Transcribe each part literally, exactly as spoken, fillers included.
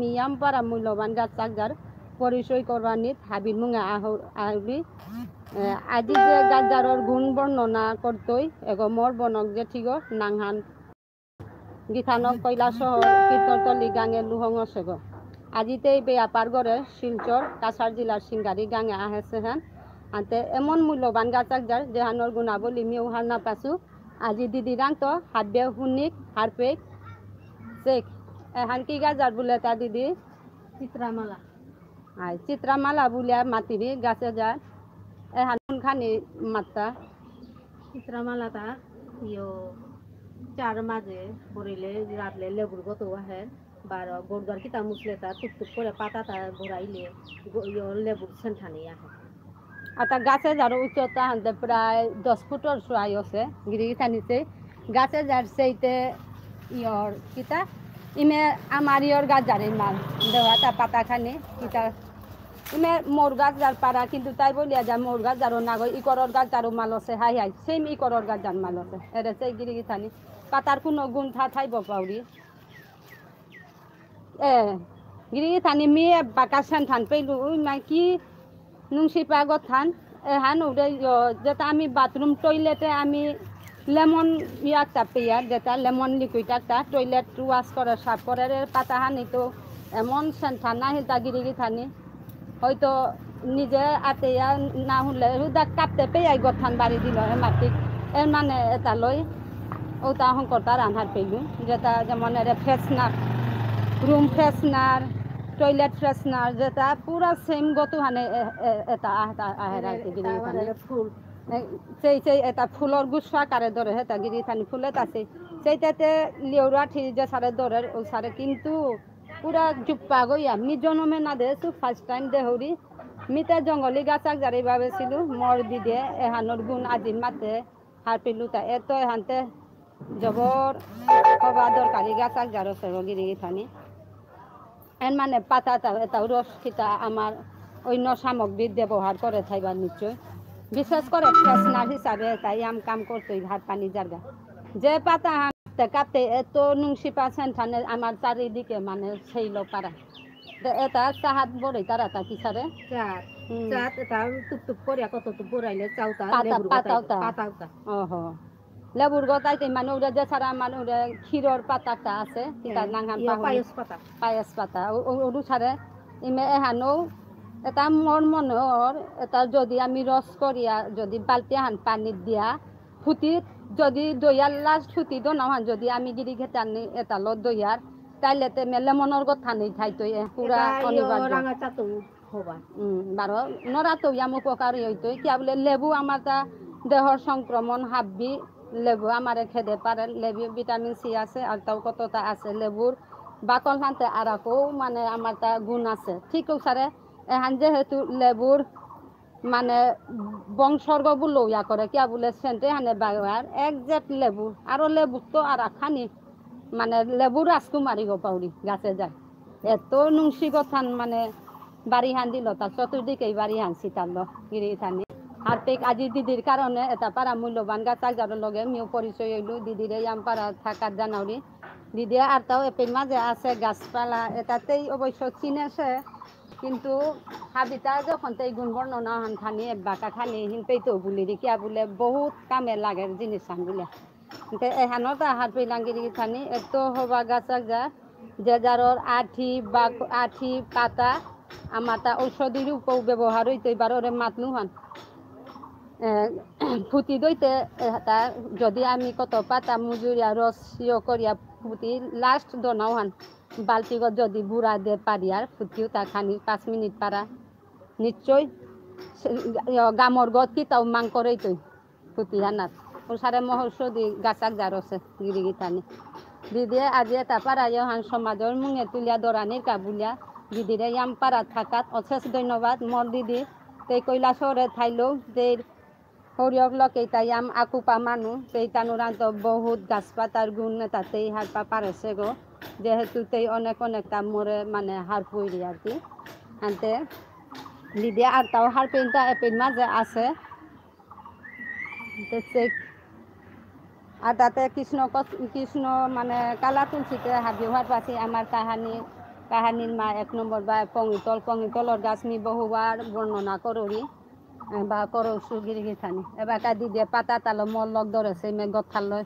নিয়াম পারা মূল্যবান গাছ চাকজার পরিচয় করবানিত হাবির মুঙে আহ-, আহরি। এ, আজি যে গাছজারর গুণ বর্ণনা করতই, এগো মোর বনক জেঠিগো নাঙহান গিথানক কৈলাসহর কীর্তনতলি গাঙে লুহং অসেগো। আজিতেই বেয়াপার গরে শিলচর কাছাড় জেলার সিঙ্গারি গাঙে আহেসে হান। আনতে এমন মূল্যবান গাছ চাকজার যেহানর গুণাবলী মিউ হার না পাসু। আজি দিদিরাং তো হাবিয়ে হুনিক হারপেক চেক। এহান কি গাছজার বুলে তা দিদি? চিত্রামালা। আই, চিত্রামালা বুলিয়া মাতিরি গাছ এজার। এহান কোনখানি মাত্তা? চিত্রামালাতা ইয়ো চার মাঝে পড়িলে রাতলে লেবুর গত আহে, বারো গরদার কিতা মুসলে তা টুকটুক করে পাতাতা ঘুরাইলে গ-, ইয়ো লেবুর সেন্ঠানি আহে। আতা গাছ এজার উচ্চতা হানতে প্রায় দশ ফুটর সুয়াই আছে, গিরি গিথানি চেই। গাছ এজার চেইতে ইয়র কিতা, ইমে আমার ইয়র গাছজার ইমান দেওয়া তা পাতা খানি, কিতা, ইমে মোর গাছজার পারা, কিন্তু তাই বুলিয়া যা মোর গাছজারও নাগই, ইকরর গাছজারও মাল আছে, হাই হাই, same ইকরর গাছজার মাল আছে। এরে চেই গিরি গিথানি, পাতার কোনো গুণ থা থাইব পাউরি। এ, গিরি গিথানি মি এবাকা সেন্ঠান পেলু, উই মা কি নুংসিপা গথান, এহান উদে ইয়ো, যেতা আমি bathroom toilet এ আমি lemon ইয়াকতা পেয়ার, যেতা lemon liquid একটা, toilet wash করে, সাফ করে, এর পাতা হানি তো এমন সেন্ঠান না হিলতা গিরি গিথানি। হয়তো নিজে আতে ইয়া না হলে হুদা কাঁপতে পেয়াই গথান বাড়ি দিল এ মাটিক। এর মানে এতা লই, ওতা হংকরতা রানহার পেলু, যেতা যেমন এরে freshener, room freshener, toilet freshener, যেতা পুরা same গতু হানে এ-, এ-, এতা আহতা আহের আর কি এরে গিরি এতা গিথানি। মানে ফুল। এ, সেই, সেই এতা ফুলর গুসা কারে ধরে, হেতা গিরি গিথানি ফুলে তা সেই। সেইটাতে লিওরা ঠিক যে সারে ধরে, ও সারে কিন্তু পুরা জুপ্পা গইয়া, মি জনমে না দেসু, first time দেহরি। মিতে জঙ্গলি গাছ আক জারি ভাবেসিলু, মোর দিদিয়ে এহানর গুণ আজি মাতে হারপিলু তা। এত এহানতে জবর হবা দরকারি গাছ আক জারো সরো গিরি গিথানি। এন মানে পাতা তা, এতাও রস কিতা আমার অন্য সামগ্রী ব্যবহার করে থাইবা নিশ্চয়। বিশেষ করে freshener হিসাবে তাই আম কাম করতই হাত পানি জারগা। যে পাতা হাতে কাতে এত নুংসিপা সেন্ঠানে আমার চারিদিকে মানে সেইল পারা। দে এতা চাহাত বড়ই তারা তা কি সারে? চাহাত। হুম। চাহাত এতা টুপ টুপ করিয়া কত টুপ বড়াইলে চাউতা, পাতা, লেবুর পাতা গতাই, উতা। পাতা উতা। ওহো। লেবুর গতাই তে মানে ওরা যে সারা মানে ওরা ক্ষীরর পাতা একটা আছে, কিতা হ্যাঁ, নাঙহান ইয়া পাহুন। পায়স পাতা। পায়স পাতা। ও, ও, ওরু সারে ইমে এহানো, এতা মোর মনে অর, এতা যদি আমি রস করিয়া, যদি বালতি আহান পানি দিয়া, ফুতি যদি দইয়ার last ফুতি দনাহান যদি আমি গিরি গিথানি এতালো দইয়ার, তাইলে তে মে লেমনর গথানি থাইতই, এ, পুরা এতা ইয়ো অনিবার্য। রাঙা চাতু হবা। উম, বারো, নরা তো ইয়াম উপকারী হইতই। কিয়া বুলে লেবু আমার তা দেহর সংক্রমণ হাব্বি, লেবু আমারে খেদে পারে, লেবু ভিটামিন সি আছে, আর তাও কততা আছে। লেবুর বাকল হানতে আরাকও মানে আমার তা গুণ আছে। ঠিক ওসারে, এহান যেহেতু লেবুর মানে বংশর্গ বুলো ইয়া করে, কিয়া বুলে সেন্টে হানে বাগার, exact লেবু, আরো লেবু তো আর আখানি, মানে লেবু রাজকুমারী গো পাউরি গাছে যায়। এত নুংসি গথান মানে বাড়ি হান দিল, তার চতুর্দিকে বাড়ি হান সিতাল গিরি গিথানি। আর পেক আজি দিদির কারণে এটা পারা মূল্যবান গাছ আজারর লগে মিও পরিচয় হইলু, দিদিরে ইয়াম পারা থাকাত জানাউরি। দিদি আর তাও এপেই মাঝে আছে গাছপালা, এটাতেই অবশ্য চিনেছে, কিন্তু হাবিতা যখন তেই গুণ বর্ণনা হান খানি, এবাকা খানি, হিনতেই তো বুলি রে, কিয়া বুলে বহুত কামে লাগে জিনিস হান বুলে। তে এহানো তা হারপেইলাং গিরি গিথানি, এত হবা গাছ আক যা, যে যারর আঠি বা আঠি পাতা, আমার তা ঔষধি রূপও ব্যবহার হইতে এবার ওরে মাতলু হান। এ, ফুতি দইতে, এ, তা যদি আমি কত পাতা মুজুরিয়া রস ইয়ে করিয়া ফুতি last দনাও হান, বালতিগত যদি বুড়া দে পারি আর ফুতিও তা খানি পাঁচ মিনিট পারা, নিশ্চয় সে, ইয়ে, গামর গত কি তাও মাং করেই তুই। ফুতি হানাত। ওসারে মহৌষধি গাছ আক জারসে গিরি গিথানি। দিদিয়ে আজি এটা পারা ইয়ো হান সমাজর মুঙে তুলিয়া দরানির কা বুলিয়া দিদিরে ইয়াম পারা থাকাত অশেষ ধন্যবাদ। মোর দিদি তেই কৈলাসহরে থাইলো, তেই হরিয়ক লকেইতা ইয়াম আকুপা মানু, তেই তানুরান্ত বহুত গাছপাতার গুণ এতা তেই হারপা পারেসে গো। যেহেতু তেই অনেক অনেক তা মোরে মানে হারপুইরি আর কি। আনতে দিদি আর তাও হারপেইন তা এপেইন মাঝে আছে। তে চেক। আর তাতে কৃষ্ণ কস-, কৃষ্ণ মানে কালা তুলসীতে হাবিয়ে হারপাসি আমার তাহানি কাহানির মা এক নম্বর বা পঙিতল, পঙিতলর গাছ মি বহুবার বর্ণনা করুরি, এ, বা করৌসু গিরি গিথানি। এবাকা দিদিয়ে পাতা তালো মোর লগ ধরেসে, মে গথালো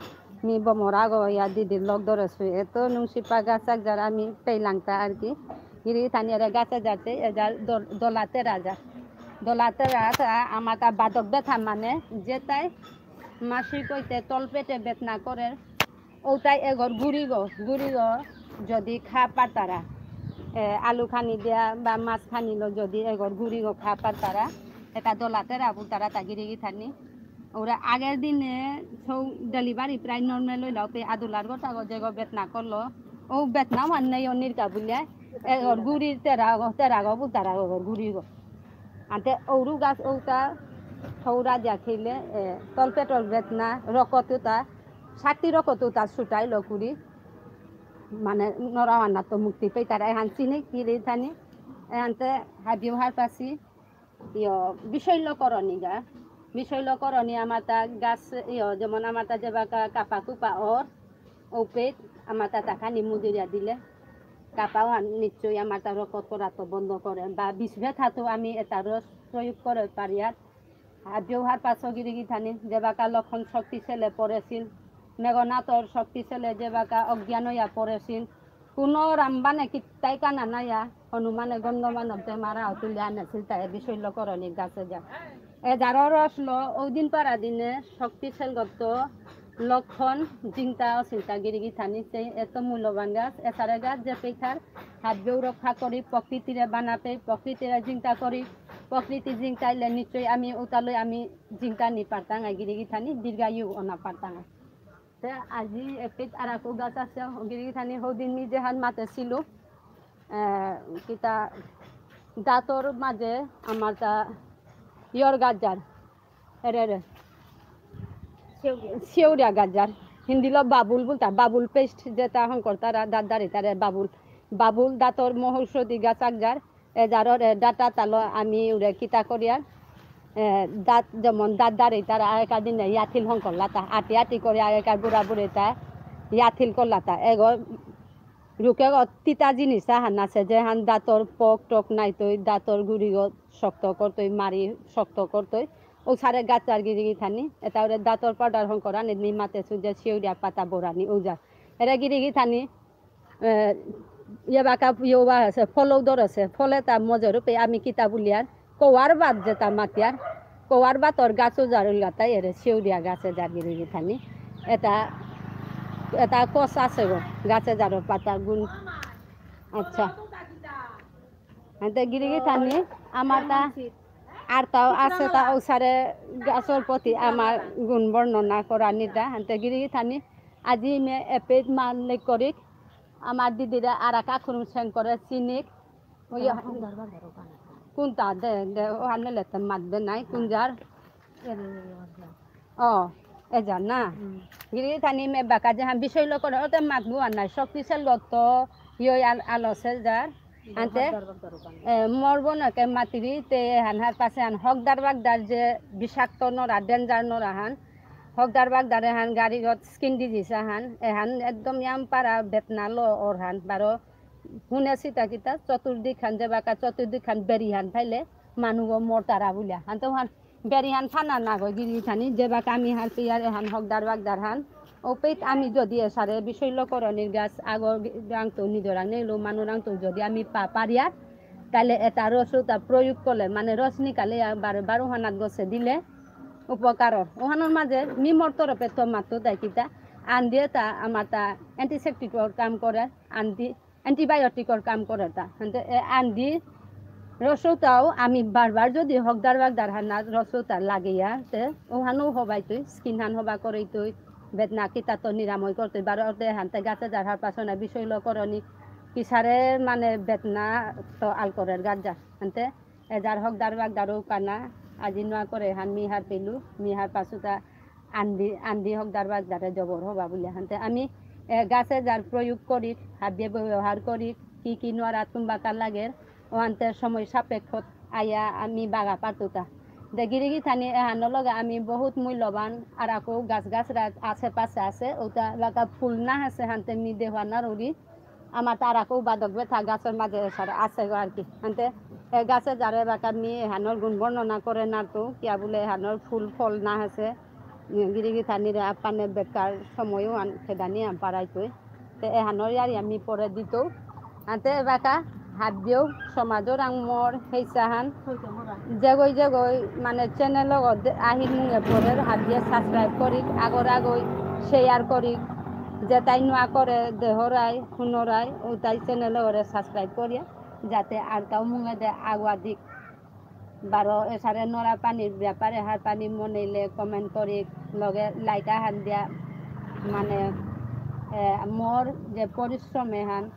মি বমরা গো ইয়া দিদির লগ ধরেসু। এত নুংসিপা গাছ এক যার আমি পেইলাংতা আর কি। গিরি গিথানি এরে গাছে যাতে, এ যার দল-, দলাতে রাজা। দলাতে রাজা আমার তা বাদক ব্যথা মানে যেটাই মাসিক হইতে তলপেটে বেদনা করে, ওটাই এগর গুড়িগো, গুড়িগো যদি খা পারতারা, এ, আলু খানি দিয়া বা মাছ খানি লো যদি এগর গুড়িগো খা পারতারা, এটা দলাতে রাবু তারা তা গিরি গিথানি। ওরা আগের দিনে সৌ ডেলিভারি প্রায় নর্মাল হইলাও, পে আদুলার গোটা গো যেগো বেদনা করলো, ও বেদনা ওয়ান নেই অনির কা বুলিয়া, এগর গুড়ির তেরা গো, তেরা গো, বুতারা গো, গুড়িগো। আনতে ঔরু গাছ ওটা সৌরা দিয়া খেলে, এ, তলপেটর বেদনা, রকত ওটা, ষাটটি রকত উতা ছুটাই লকুরি, মানে, নরাওয়ানা তো মুক্তি পেইতারা এহান চিনি গিরি গিথানি, এহানতে হাবিও হারপাসি, ইয়, বিষল্য করণী গা, বিষল্য করণী আমার তা গাছ, ইয়, যেমন আমার তা যেবাকা কাপা কুপা অর, ঔপেত আমার তা তাখানি মুদিরিয়া দিলে, কাপাও আন নিশ্চয়ই আমার তা রকত করা তো বন্ধ করে, বা বিষ ব্যথা তো আমি এটা রস প্রয়োগ করে পারি আর, আর জৌহার পাঁচশো গিরি গিথানি, যেবাকা লক্ষণ শক্তি ছেলে পড়েছিল, মেঘনাথর শক্তি ছেলে যেবাকা অজ্ঞান হইয়া পড়েছিল, কোনো রামবানে কিত্তাই কানা নাইয়া, হনুমানে গন্ধমানব যে মারা তুলে আনেছিল, তাই বিষল্য করণী গাছে যা। এ যারও রস ল, ওই দিন পারা দিনে শক্তি ছেলগত লক্ষণ, জিংতা অচিন্তা গিরি গিথানি, সেই এত মূল্যবান গাছ, এসারে গাছ যে পেইথার, হাবিও রক্ষা করি, প্রকৃতিরে বানাতে, প্রকৃতিরে জিংতা করি, প্রকৃতি জিংতাইলে নিশ্চয় আমি উতালৈ আমি জিংতা নি পারতাঙাই গিরি গিথানি, দীর্ঘায়ু অনা পারতাঙাই। তে আজি এপিত আরাকু গাছ আছে, গিরি গিথানি হৌদিন মি যেহান মাতেছিল, এ, কিতা দাঁতর মাঝে আমার তা ইয়র গাছ যার, এরে, এরে। সেউরিয়া। সেউরিয়া গাছ যার। হিন্দিলো বাবুল বুলতা, বাবুল পেস্ট যেটা হঙকরতারা, দাঁত দাঁড়ি তারে বাবুল। বাবুল দাঁতর মহৌষধি গাছ আক যার। এ যারর, এ, ডাটা তালো আমি উড়ে কিতা করিয়ার। এ, দাঁত যেমন দাঁত দাঁড়ি তারা আগেকার দিনে ইয়াথিল হঙকরলাতা। আটি আটি করে আগেকার বুড়া বুড়ি তা ইয়াথিল করলাতা। এগো রুকে গো তিতা জিনিস আহান আছে, যেহান দাঁতর পক টক নাইতই, দাঁতর গুড়ি গো শক্ত করতই, মারি শক্ত করতই। ও সারে গাছ আর গিরি গিথানি, এটা ওরে দাঁতর পাউডার হঙকরানি, মি মাতেছু যে শিউরিয়া পাতা বরানি, ও যা। এরে গিরি গিথানি, এ, ইয়ে বাকা, ইয়ে বা আছে, ফলও ধরেছে, ফলে তা মজা রূপে আমি কিতা বুলিয়ার, কওয়ার বাদ যেটা মাতিয়ার, কওয়ার বাতর গাছ উজার উল্লাতা এরে শিউরিয়া গাছে যার গিরি গিথানি। এটা, এটা কষ আছে গো, গাছে যারো পাতা গুণ। আচ্ছা। হাতে গিরি গিথানি, আমার তা আর তাও আছে তা ঔসারে গাছর প্রতি আমার গুণ বর্ণনা করা নিতা। হাতে গিরি গিথানি, আজি মে এপেইত মান লেক করিক, আমার দিদিরা আর কাকুরুম সেন করে চিনিক। ওই কোনটা দে, দে, ও আনলে তে মাত দে নাই, কোন যার? ও, এ যার না? হুম। গিরি গিথানি মে বাকা যে হাম বিষয় লোক করে, ওতে মাত বুয়া নাই, শক্তিশাল গত, ইয় আল-, আলসে যার। আনতে, এ, মোর বোনকে মাতিরি, তে হান হার পাশে হান হকদার বাগদার যে বিষাক্ত নরা, ডেঞ্জার নরা হান, হকদার বাগদারে হান গারিগত skin disease হান, এ হান একদম ইয়াম পারা বেতনা লো ওর হান, বারো হুনে সিতা কিতা চতুর্দিক হান যে বাকা চতুর্দিক হান বেরি হান ফাইলে মানু মরতারা বুলিয়া। হান তো হান বেরি হান ফানা না গো গিরি গিথানি, যে বাকা আমি হার পিয়ার এ হান হকদার বাগদার হান। ও পেট আমি যদি এসারে বিষয় লোকরণীর গাছ আগর গাংতো নিজরাং নেইলো মানু রাংতো যদি আমি পা পারিয়া, তাহলে এটা রস ওটা প্রয়োগ করলে, মানে রস নিকালে বারো, বারো হানাত গছে দিলে উপকার অর। ওহানোর মাঝে মিমর তরফে তো মাত্র তাই কিতা, আন দিয়ে তা আমার তা antiseptic ওর কাম করে, আন দি-, antibiotic ওর কাম করে তা। হানতে এ আন দি রস ওটাও আমি বারবার যদি হকদার বাগদার হানাত রস ওটা লাগিয়া, তে ওহানো হবাই তুই, skin হান হবা করে তুই, বেদনা কিতা তো নিরাময় করতে, বারো ওতে হানতে গাছে যার হার পাশে না বিষয় লোকরণী, কিসারে মানে বেদনা তো আল করের গাছ যা। হানতে এ যার হকদার বাগদারও কানা, আজি নোয়া করে হান মিহার পেলু, মিহার পাশুতা আন্দি, আন্দি হকদার বাগদারে জবর হবা বুলে। হানতে আমি, এ, গাছে যার প্রয়োগ করি, হাবিয়ে ব্যবহার করি, কি কি নোয়ারা তুম্বাকা লাগের, ও আনতে সময় সাপেক্ষ আয়া আমি বাগা পারতুতা। দে গিরি গিথানি এহানো লগে আমি বহুত মূল্যবান, আর আকো গাছ গাছরা আশেপাশে আছে, ওটা লাগা ফুল না আছে, হানতে মি দেহুয়া না রুরি। আমার তারাকেও বাদক বেথা গাছর মাঝে এসারে আছে গো আর কি। আনতে এ গাছে যারে বাকা মি এহানোর গুণ বর্ণনা করে না তো, কিয়া বুলে এহানোর ফুল ফল না আছে। গিরি গিথানিরে আপানে বেকার সময়ও আন খেদানি আম পারাইতই। তে এহানোর ইয়ারি আমি পরে দিতৌ। আনতে এবাকা হাবিয়েও সমাজর আং মোর হেইসাহান। যেগই যেগই মানে channel ও দে-, আহির মুঙে পরের হাবিয়ে subscribe করি, আগর আগই share করি। যেতাই নোয়া করে দেহরাই, হুনরাই, ওতাই channel ওরে subscribe করিয়া, যাতে আর তাও মুঙে দে আগুয়া দিক। বারো এসারে নরা পানির ব্যাপারে হার পানি মনেইলে comment করি, লগে like আহান দিয়া, মানে, এ, মোর যে পরিশ্রম এহান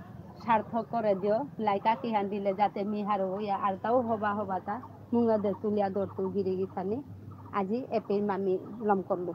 সার্থক করে দিও, like আকি হান দিলে যাতে মি হারো হইয়া আর তাও হবা হবা তা মুঙে দে তুলিয়া দরতু গিরি গিথানি। আজি এপেই মামি লম করলু।